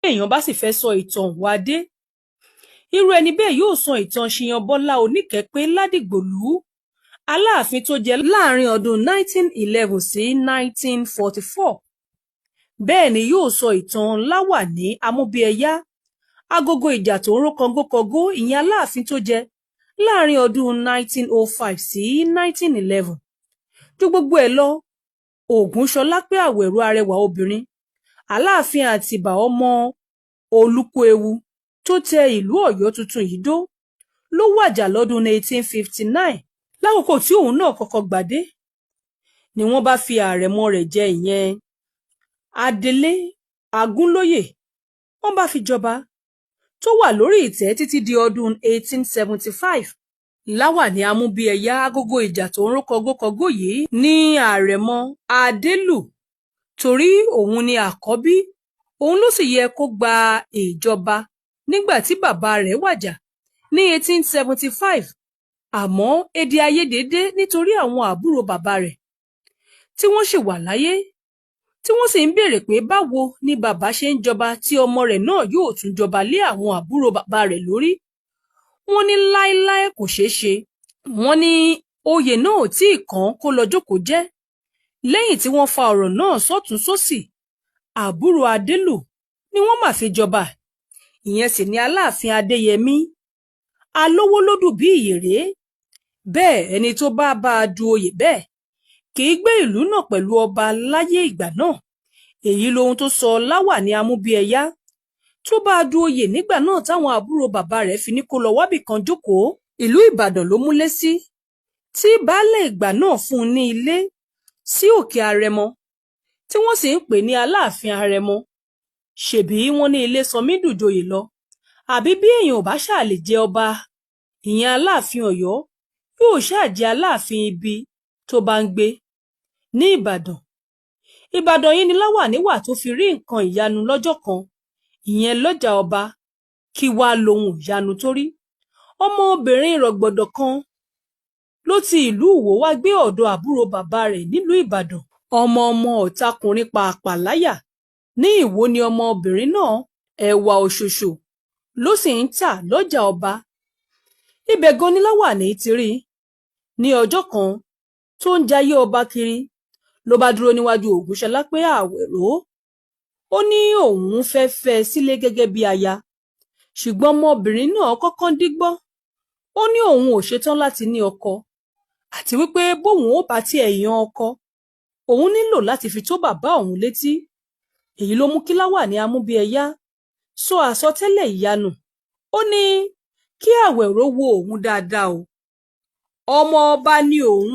Èèyàn bá sì fẹ́ sọ ìtàn Ọwọ́adé, irú ẹni bẹ́ẹ̀ yóò sọ ìtàn Ṣìyànbọ́lá Oníkẹ̀pẹ́ Ládìgbòlù, Aláàfin tó jẹ́ láàrin ọdún 1911 sí 1944. Bẹ́ẹ̀ ni yóò sọ ìtàn Láwàní Amúbíẹyá, Agogo ìjà tó ń ró kọngókọngó, ìyẹn Aláàfin tó jẹ́ láàrin ọdún 1905 sí 1911. Ju gbogbo ẹ̀ lọ, Ògúnṣọlápẹ́ Àwẹ̀ró, arẹwà obìnrin Aláàfin Àtìbà, ọmọ Olúkúewu tó tẹ ìlú Ọ̀yọ́ tuntun yìí dó, ló wájà lọ́dún 1859. Lákòókò tí òun náà kọ́kọ́ gbadé ni wọ́n bá fi àrẹ̀mọ rẹ̀ jẹ, ìyẹn Adelé Agúnlóyè, wọ́n bá fi jọba, tó wà lórí ìtẹ́ títí di ọdún 1875. Láwàní Amúbíẹyá, agogo ìjà tó ń ró kọgókọgó yìí ní àrẹ̀mọ Adélù, torí òun ni àkọ́bí, òun ló sì yẹ kó gba ìjọba nígbà tí bàbá rẹ̀ wájà ní 1875. Àmọ́ èdè àìyedè dé nítorí àwọn àbúrò bàbá rẹ̀ tí wọ́n ṣì wà láyé, tí wọ́n sì ń béèrè pé báwo ni bàbá ṣe ń jọba tí ọmọ rẹ̀ náà yóò tún jọba lé àwọn àbúrò bàbá rẹ̀ lórí. Wọ́n ní láéláé, kò ṣeé ṣe. Wọ́n ní oyè náà ò tí ì kàn kó lọ jókòó jẹ́. Lẹ́yìn tí wọ́n fa ọ̀rọ̀ náà sọ́tùn sósì, àbúrò Adélù ni wọ́n mà fi jọba, ìyẹn sì ni Aláàfin Adéyẹmí Alówólódù bí ìyèrè. Bẹ́ẹ̀, ẹni tó bá bá a du oyè bẹ́ẹ̀ kì í gbé ìlú náà pẹ̀lú ọba láyé ìgbà náà. Èyí lohun tó sọ Láwàní Amúbíẹyá tó bá a du oyè nígbà náà táwọn àbúrò bàbá rẹ̀ fi ní kó lọ wábì kan jókòó. Ìlú Ìbàdàn ló múlé sí, tí baálé ìgbà náà fún un ní ilé sí Òkè Àrẹ̀mọ, tí wọ́n sì ń pè ní Aláàfin Àrẹ̀mọ. Ṣebí wọ́n ní ilé sọmí dùjòyè lọ, àbí? Bí èèyàn ò bá ṣáà lè jẹ ọba, ìyẹn Aláàfin Ọ̀yọ́, yóò ṣáà jẹ́ Aláàfin ibi tó bá ń gbé ní Ìbàdàn. Ìbàdàn yìí ni Láwàní wà tó fi rí nǹkan ìyanu lọ́jọ́ kan, ìyẹn lọ́jà ọba. Kí wàá lohun ìyanu tó rí? Ọmọbìnrin rọ̀gbọ̀dọ̀ kan ló ti ìlú Ìwó wá gbé ọ̀dọ̀ àbúrò bàbá rẹ̀ nílùú Ìbàdàn. Ọmọ ọmọ ọ̀tàkùnrin pàápàá láyà ní Ìwó ni ọmọbìnrin náà. Ẹ̀wà òṣòṣò ló sì ń tà lọ́jà ọba. Ibẹ̀ gan ni Láwàní ti rí i. Ní ọjọ́ kan tó ń jayé ọba kiri, ló bá dúró níwájú Ògúnṣọlápẹ́ Àwẹ̀ró. Ó ní òun fẹ́ẹ́ fẹ́ ẹ sílé gẹ́gẹ́ bí aya, ṣùgbọ́n ọmọbìnrin náà kọ́kọ́ dígbọ́n. Ó ní òun ò ṣetán láti ní ọkọ, àti wípé bóun ó bá tiẹ̀ yan ọkọ, òun nílò láti fi tó bàbá òun létí. Èyí ló mú kí Láwàní Amúbíẹyá sọ àsọtẹ́lẹ̀ ìyanu. Ó ní kí Àwẹ̀ró wo òun dáadáa o, ọmọ ọba ní òun,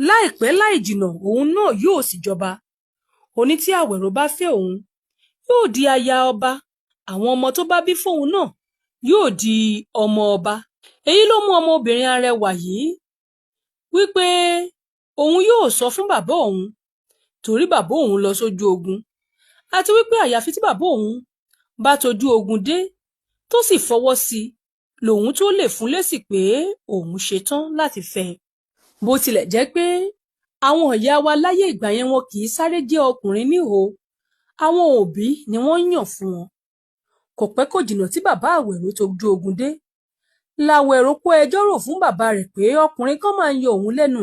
láìpẹ́ láì jìnnà òun náà yóò sì jọba. Ó ní tí Àwẹ̀ró bá fẹ́ òun, yóò di aya ọba, àwọn ọmọ tó bá bí fóun náà yóò di ọmọ ọba. Èyí ló mú ọmọbìnrin arẹwà yìí wípé òun yóò sọ fún bàbá òun, torí bàbá òun lọ sójú ogun, àti wípé àyàfi tí bàbá òun bá tójú ogun dé tó sì fọwọ́ sí i lòun tó lè fún lésì pé òun ṣetán láti fẹ́ ẹ. Bó tilẹ̀ jẹ́ pé àwọn ìyá wa láyé ìgbà yẹn, wọn kì í sáré jẹ́ ọkùnrin níhò, àwọn òbí ni wọ́n ń yàn fún wọn. Kò pẹ́ kò jìnnà tí bàbá Àwẹ̀ró tójú ogun dé, làwẹ̀ró kó ẹjọ́ rò fún bàbá rẹ̀ pé ọkùnrin kan máa ń yọ òun lẹ́nu.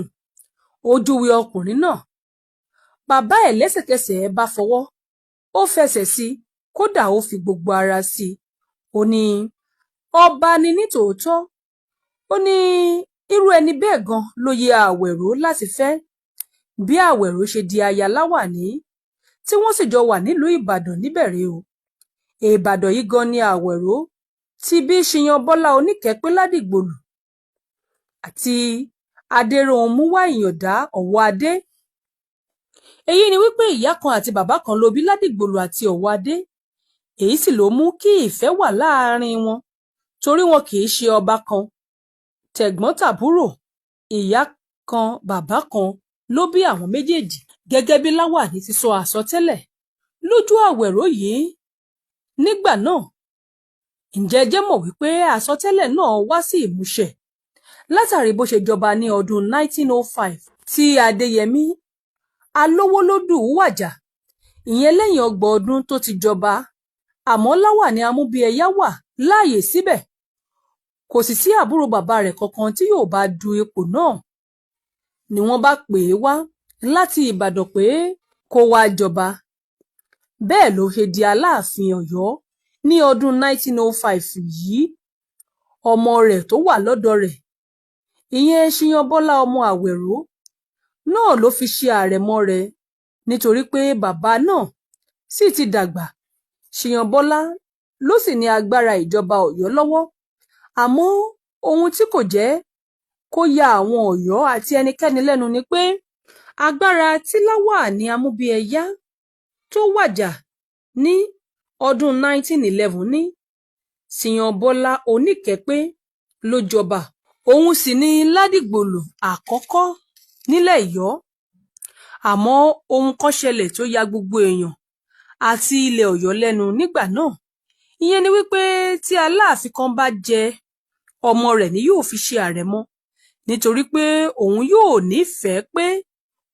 Ó júwe ọkùnrin náà. Bàbá ẹ̀ lẹ́sẹ̀kẹsẹ̀ bá fọwọ́, ó fẹsẹ̀ sí i, kódà ó fi gbogbo ara sí i. Ó ní ọba ni nítòótọ́. Ó ní irú ẹni bẹ́ẹ̀ gan ló yẹ Àwẹ̀ró láti fẹ́. Bí Àwẹ̀ró ṣe di aya Láwàní, tí wọ́n sì jọ wà nílùú Ìbàdàn níbẹ̀rẹ̀ o. Ìbàdàn yìí gan ni Àwẹ̀ró ti bí Ṣìyànbọ́lá Oníkẹ́pẹ́ Ládìgbòlù àti Adẹrùnmúwà Ìyàǹdà Ọwọ́adé. Èyí ni wípé ìyá kan àti bàbá kan ló bí Ládìgbòlù àti Ọwọ́adé. Èyí sì ló mú kí ìfẹ́ wà láàrin wọn, torí wọn kì í ṣe ọba kan. Tẹ̀gbọ́n-tàbúrò, ìyá kan bàbá kan ló bí àwọn méjèèjì. Gẹ́gẹ́ bí Láwàní ti sọ àsọtẹ́lẹ̀ lójú Àwẹ̀ró yìí nígbà náà, ǹjẹ́ ẹ jẹ́ mọ̀ wípé àsọtẹ́lẹ̀ náà wá sí ìmúṣẹ látàrí bó ṣe jọba ní ọdún 1905 tí Adéyẹmi Alówólódù wájà, ìyẹn lẹ́yìn 30 ọdún tó ti jọba? Àmọ́ Láwàní Amúbíẹyá wà láàyè síbẹ̀, kò sì sí àbúrò bàbá rẹ̀ kankan tí yóò bá du ipò náà, ni wọ́n bá pè é wá láti Ìbàdàn pé kó wáá jọba. Bẹ́ẹ̀ ló ṣe di Aláàfin Ọ̀yọ́ ní ọdún 1905 yìí. Ọmọ rẹ̀ tó wà lọ́dọ̀ rẹ̀, ìyẹn Ṣìyànbọ́lá ọmọ Àwẹ̀ró náà, ló fi ṣe àrẹ̀mọ rẹ̀, nítorí pé bàbá náà sì ti dàgbà. Ṣìyànbọ́lá ló sì ní agbára ìjọba Ọ̀yọ́ lọ́wọ́. Àmọ́ ohun tí kò jẹ́ kó ya àwọn Ọ̀yọ́ àti ẹnikẹ́ni lẹ́nu ni pé agbára tí Láwàní Amúbíẹyá tó wájà ní ọdún 1911 ní, Ṣìyànbọ́lá Oníkẹ́pẹ́ ló jọba, òun sì ní Ládìgbòlù àkọ́kọ́ nílẹ̀ Ọ̀yọ́. Àmọ́ ohun kan ṣẹlẹ̀ tó ya gbogbo èèyàn àti ilẹ̀ Ọ̀yọ́ lẹ́nu nígbà náà. Ìyẹn ni wípé tí Aláàfin kan bá jẹ́, ọmọ rẹ̀ ni yóò fi ṣe àrẹ̀mọ, nítorí pé òun yóò nífẹ̀ẹ́ pé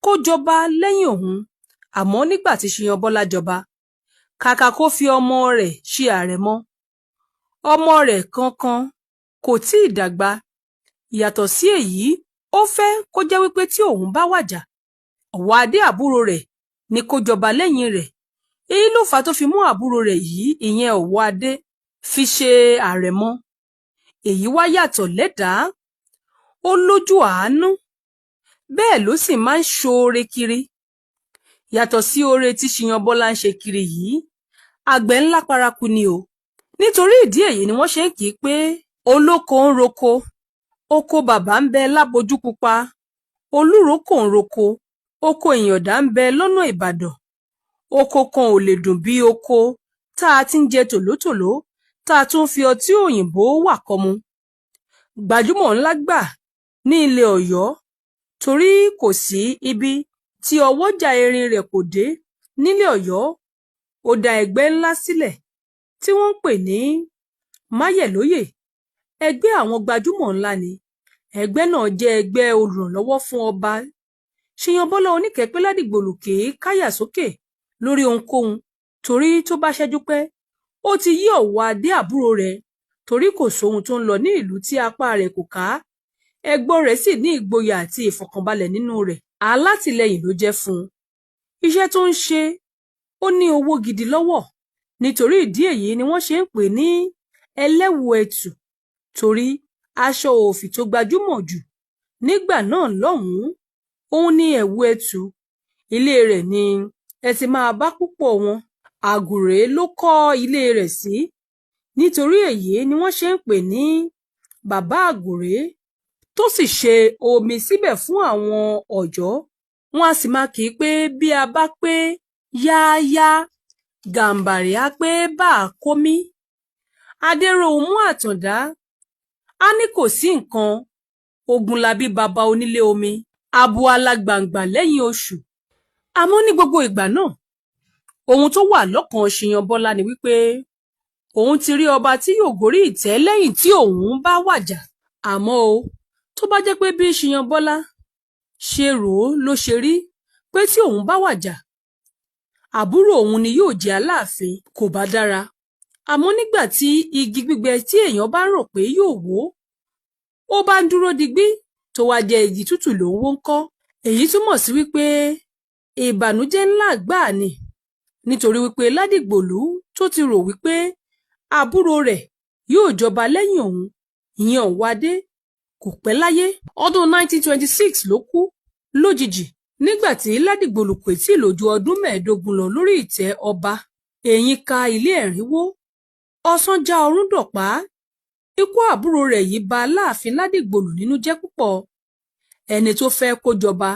kó jọba lẹ́yìn òun. Àmọ́ nígbà tí Ṣìyànbọ́lá jọba, kàkà kó fi ọmọ rẹ̀ ṣe àrẹ̀mọ, ọmọ rẹ̀ kankan kò tí ì dàgbà. Yàtọ̀ sí èyí, ó fẹ́ kó jẹ́ wípé tí òun bá wàjà, Ọ̀wọ́adé àbúrò rẹ̀ ni kó jọba lẹ́yìn rẹ̀. Èyí ló fà á tó fi mú àbúrò rẹ̀ yìí, ìyẹn Ọ̀wọ́adé, fi ṣe àrẹ̀mọ. Èyí wá yàtọ̀ lẹ́dàá, ó lójú àánú, bẹ́ẹ̀ ló sì máa ń ṣoore kiri. Yàtọ̀ sí oore tí Ṣìyànbọ́lá ń ṣe kiri yìí, àgbẹ̀ ńlá paraku ni o. Nítorí ìdí èyí ni wọ́n ṣe ń kì í pé olóko ń roko, oko bàbá ń bẹ lábojú pupa, olúrókò ń roko, oko ìyàndá ń bẹ lọ́nà Ìbàdàn. Oko kan ò lè dùn bí oko tá a ti ń jẹ tòlótòló, tá a tún fi ọtí òyìnbó wàkọ mu. Gbajúmọ̀ ńlá gbà ní ilẹ̀ Ọ̀yọ́, torí kò sí ibi tí ọwọ́jà erin rẹ̀ kò dé nílẹ̀ Ọ̀yọ́. Ó dá ẹgbẹ́ ńlá sílẹ̀ tí wọ́n ń pè ní Máyẹ̀lóyè. Ẹgbẹ́ àwọn gbajúmọ̀ ńlá ni. Ẹgbẹ́ náà jẹ́ ẹgbẹ́ olùrànlọ́wọ́ fún ọba. Ṣìyànbọ́lá Oníkẹ́pẹ́ Ládìgbòlù kì í káyà sókè lórí ohunkóhun, torí tó bá ṣẹ́jú pẹ́, ó ti yí Ọ̀wọ́adé àbúrò rẹ̀, torí kò sóhun tó ń lọ ní ìlú tí apá rẹ̀ kò ká. Ẹ̀gbọ́n rẹ̀ sì ní ìgboyà àti ìfọ̀kànbalẹ̀ nínú rẹ̀. Alátìlẹyìn ló jẹ́ fún un. Iṣẹ́ tó ń ṣe, ó ní owó gidi lọ́wọ́. Nítorí ìdí èyí ni wọ́n ṣe ń pè ní ẹlẹ́wù ẹtù, torí aṣọ òfì tó gbajúmọ̀ jù nígbà náà lọ́hùn-ún òun ní ẹ̀wù ẹtù. Ilé rẹ̀ ni ẹ ti máa bá púpọ̀ wọn. Àgùrẹ́ ló kọ́ ilé rẹ̀ sí. Nítorí èyí ni wọ́n ṣe ń pè ní Bàbá Àgùrẹ́, tó sì ṣe omi síbẹ̀ fún àwọn Ọ̀yọ́. Wọn a sì máa kì í pé bí a bá pé yááyá, Gàǹbàrí á pé bá a kómí. Adéròunmú Àtàndá á ní kò sí nǹkan, Ogunlábí bàbá onílé omi, abo alágbàǹgbà lẹ́yìn oṣù. Àmọ́ ní gbogbo ìgbà náà, ohun tó wà lọ́kàn Ṣìyànbọ́lá ni wípé òun ti rí ọba tí yóò gorí ìtẹ́ lẹ́yìn tí òun bá wàjà. Àmọ́ o, tó bá jẹ́ pé bí Ṣìyànbọ́lá ṣe rò ó ló ṣe rí, pé tí òun bá wàjà, àbúrò òun ni yóò jẹ́ Aláàfin, kò bá dára. Àmọ́ nígbà tí igi gbígbẹ tí èèyàn bá rò pé yóò wó, ó bá ń dúró digbí, tó wá jẹ́ igi tútù ló ń wó ńkọ́? Èyí túmọ̀ sí wípé ìbànújẹ́ ńlá gbáà ni, nítorí wípé Ládìgbòlù tó ti rò wípé àbúrò rẹ̀ yóò jọba lẹ́yìn òun, ìyẹn Ọ̀wọ́adé, kò pẹ́ láyé. Ọdún 1926 ló kú lójijì, nígbà tí Ládìgbòlù kò tí ì lò ju ọdún 15 lọ lórí ìtẹ́ ọba. Eyín ká ilé ẹ̀rínwó, ọ̀sán já ọrún dọ̀pá. Ikú àbúrò rẹ̀ yìí ba Aláàfin Ládìgbòlù nínú jẹ́ púpọ̀. Ẹni tó fẹ́ kó jọba,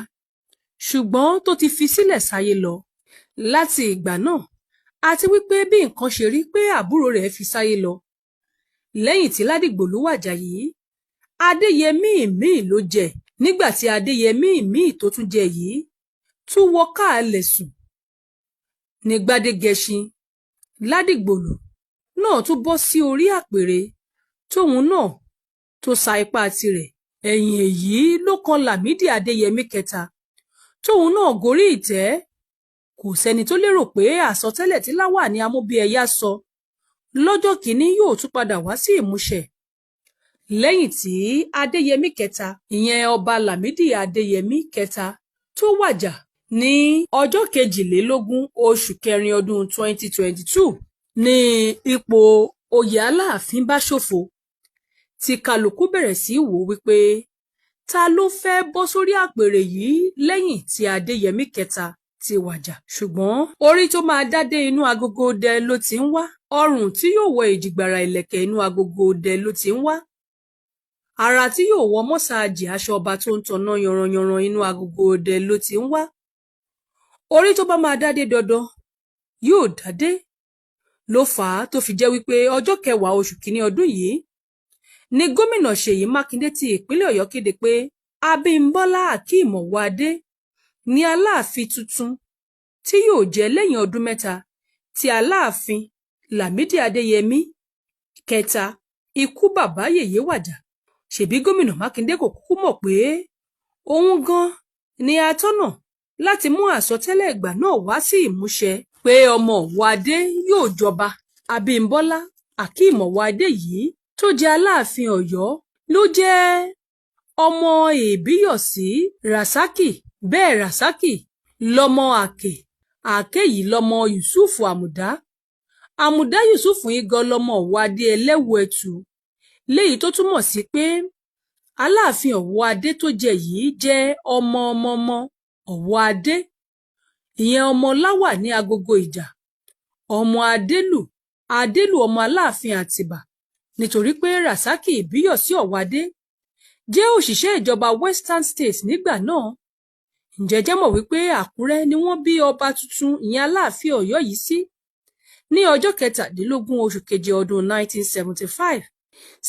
ṣùgbọ́n tó ti fi sílẹ̀ sáyé lọ. Láti ìgbà náà, àti wípé bí nǹkan ṣe rí pé àbúrò rẹ̀ fi sáyé lọ lẹ́yìn tí Ládìgbòlù wàjà yìí, Adéyẹmí míì ló jẹ. Nígbà tí Adéyẹmí míì tó tún jẹ yìí tún wọ káàlẹ̀ sùn ní Gbádégẹṣin, Ládìgbòlù náà tún bọ́ sí orí àpèrè, tóun náà tó sa ipá tirẹ̀. Ẹ̀yìn èyí ló kan Lámìdí Adéyẹmí kẹta, tóun náà gorí ìtẹ́. Kò sẹ́ni tó lérò pé àsọtẹ́lẹ̀ tí Láwàní Amúbíẹyá sọ Lọ́jọ́ kìíní yóò tún padà wá sí ìmúṣẹ lẹ́yìn tí Adéyẹmi kẹta, ìyẹn Ọba Lámìdí Adéyẹmi kẹta, tó wájà ní ọjọ́ 22 oṣù kẹrin ọdún 2022 ní ipò oyè Aláàfin bá ṣófo, tí kálukú bẹ̀rẹ̀ sí í wò ó wípé ta ló fẹ́ẹ́ bọ́ sórí àpèrè yìí lẹ́yìn tí Adéyẹmi kẹta ti wájà. Ṣùgbọ́n orí tó máa dádé, inú agogo idẹ ló ti ń wá. Ọrùn tí yóò wọ èjìgbàrà ìlẹ̀kẹ̀, inú agogo idẹ ló ti ń wá. Ara tí yóò wọ mọ́sáàjì aṣọ ọba tó ń tanná yanranyanran, inú agogo idẹ ló ti ń wá. Orí tó bá máa dádé, dandan yóò dádé. Ló fà á tó fi jẹ́ wípé ọjọ́ 10 oṣù kínní ọdún yìí ní Gómìnà Ṣèyí Mákindé ti ìpínlẹ̀ Ọ̀yọ́ kéde pé Abímbọ́lá Akeem Ọwọ́adé ní Aláàfin tuntun tí yóò jẹ́ lẹ́yìn ọdún 3 tí Aláàfin Lámìdí Adéyẹmi kẹta, ikú bàbá yèyé, wájà. Ṣebí Gómìnà Mákindé kò kúkú mọ̀ pé òun gan-an ni atọ́nà láti mú àsọtẹ́lẹ̀ ìgbà náà wá sí ìmúṣẹ, pé ọmọ Ọwọ́adé yóò jọba? Abímbọ́lá Akeem Ọwọ́adé yìí tó jẹ́ Aláàfin Ọ̀yọ́ ló jẹ́ ọmọ Ìbíyọ̀sí Rasaki. Bẹ́ẹ̀ Rasaki lọmọ Àkè, Àkè yìí lọmọ Yusuf Àmùdá, Àmùdá Yusuf yìí gan lọmọ Ọwọ́adé Ẹlẹ́wù Ẹtù, léyìí tó túmọ̀ sí pé Aláàfin Ọwọ́adé tó jẹ yìí jẹ́ ọmọ ọmọọmọ Ọwọ́adé, ìyẹn ọmọ láwà ní agogo ìjà, ọmọ Adélù, Adélù ọmọ Aláàfin Àtìbà, nítorí pé Rasaki Ìbíyọ̀sí Ọwọ́adé jẹ́ òṣìṣẹ́ ìjọba Western State nígbà náà. Ǹjẹ́ jẹ́ mọ̀ wípé Àkúrẹ́ ni wọ́n bí ọba tuntun, ìyẹn Aláàfin Ọ̀yọ́ yìí sí, ní ọjọ́ 17 oṣù keje ọdún 1975,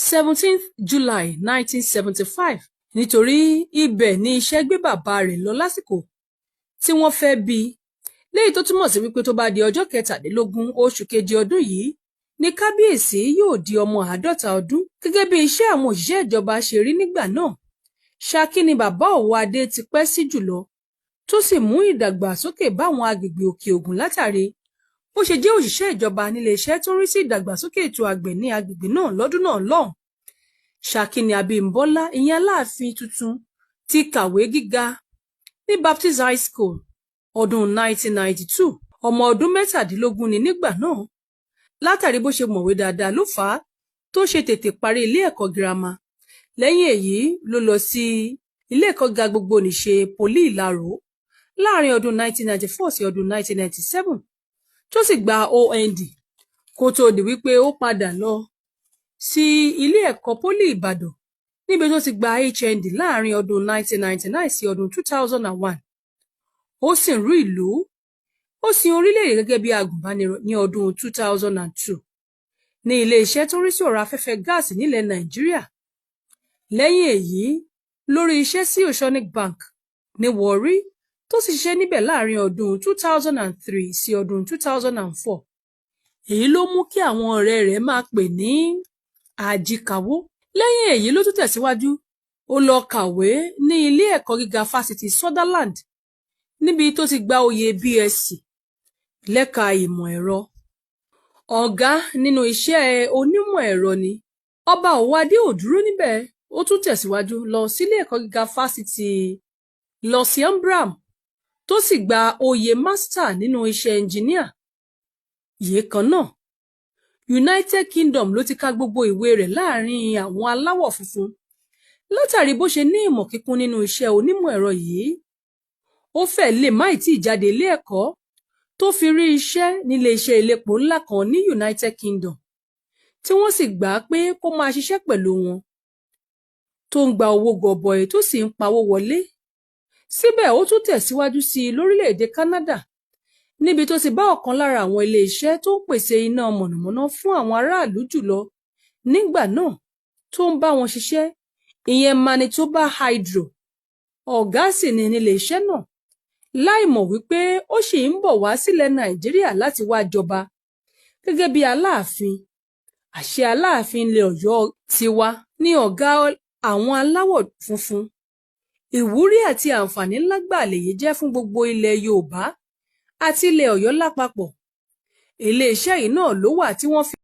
17th July 1975, nítorí ibẹ̀ ni iṣẹ́ gbé bàbá rẹ̀ lọ lásìkò tí wọ́n fẹ́ bí i, léyìí tó túmọ̀ sí wípé tó bá di ọjọ́ 23 oṣù keje ọdún yìí ní kábíyèsí yóò di ọmọ 50 ọdún. Gẹ́gẹ́ bí iṣẹ́ àwọn òṣìṣẹ́ ìjọba ṣe rí nígbà náà, Ṣakí ni bàbá Ọwọ́adé ti pẹ́ sí jùlọ, tó sì mú ìdàgbàsókè báwọn agbègbè Òkè Ògùn látàrí bó ṣe jẹ́ òṣìṣẹ́ ìjọba níléeṣẹ́ tó ń rí sí ìdàgbàsókè ètò àgbẹ̀ ní agbègbè náà lọ́dún náà lọ́hùn. Ṣakí ni Abímbọ́lá, ìyẹn Aláàfin tuntun, ti kàwé gíga ní Baptist High School ọdún 1992. Ọmọ ọdún 17 ni nígbà náà. Látàrí bó ṣe mọ̀wé dáadáa ló fà á tó ṣe tètè parí ilé ẹ̀kọ́ girama. Lẹ́yìn èyí ló lọ sí ilé ẹ̀kọ́ gíga gbogboníṣe Poly Ìlaró láàrin ọdún 1994 sí ọdún 1997, tó sì gba OND, kó tóó di wípé ó padà lọ sí ilé ẹ̀kọ́ Poly Ìbàdàn, níbi tó ti gba HND láàrin ọdún 1999 sí ọdún 2001. Ó sìnrú ìlú, ó sin orílẹ̀-èdè gẹ́gẹ́ bí agùnbánirọ̀ ní ọdún 2002 ní iléeṣẹ́ tó ń rí sí ọ̀rọ̀ afẹ́fẹ́ gáàsì nílẹ̀ Nàìjíríà. Lẹ́yìn èyí ló rí iṣẹ́ sí Oceanic Bank ní Warri, tó sì ṣiṣẹ́ níbẹ̀ láàrin ọdún 2003 sí ọdún 2004. Èyí ló mú kí àwọn ọ̀rẹ́ rẹ̀ máa pè ní ajíkawó. Lẹ́yìn èyí ló tún tẹ̀síwájú, ó lọ kàwé ní ilé ẹ̀kọ́ gíga Fásitì Sunderland, níbi tó ti gba oyè BSc lẹ́ka ìmọ̀ ẹ̀rọ. Ọ̀gá nínú iṣẹ́ onímọ̀ ẹ̀rọ ni. Ọba Ọwọ́adé ò dúró níbẹ̀, ó tún tẹ̀síwájú lọ sílé ẹ̀kọ́ gíga Fásitì Loughborough, tó sì gba oyè master nínú iṣẹ́ ẹnjiníà yìí kan náà. United Kingdom ló ti ka gbogbo ìwé rẹ̀ láàrin àwọn aláwọ̀ funfun. Látàrí bó ṣe ní ìmọ̀ kíkún nínú iṣẹ́ onímọ̀ ẹ̀rọ yìí, ó fẹ́ẹ̀ lè má tíì jáde ilé ẹ̀kọ́ tó fi rí iṣẹ́ níléeṣẹ́ iléepo ńlá kan ní United Kingdom, tí wọ́n sì gbà á pé kó máa ṣiṣẹ́ pẹ̀lú wọn, tó ń gba owó gọbọi tó sì ń pawó wọlé. Síbẹ̀, ó tún tẹ̀síwájú sí i lórílẹ̀-èdè Canada, níbi tó ti bá ọ̀kan lára àwọn iléeṣẹ́ tó ń pèsè iná mọ̀nàmọ́ná fún àwọn aráàlú jùlọ nígbà náà tó ń bá wọn ṣiṣẹ́, ìyẹn Manitoba Hydro. Ọ̀gá sì ni níléeṣẹ́ náà, láìmọ̀ wípé ó ṣì ń bọ̀ wá sílẹ̀ Nàìjíríà láti wáá jọba gẹ́gẹ́ bíi Aláàfin. Àṣẹ Aláàfin ilẹ̀ Ọ̀yọ́ tiwa ní ọ̀gá àwọn aláwọ̀ funfun. Ìwúrí àti àǹfààní ńlá gbáà lèyí jẹ́ fún gbogbo ilẹ̀ Yorùbá àti ilẹ̀ Ọ̀yọ́ lápapọ̀. Iléeṣẹ́ yìí náà ló wà tí wọ́n fi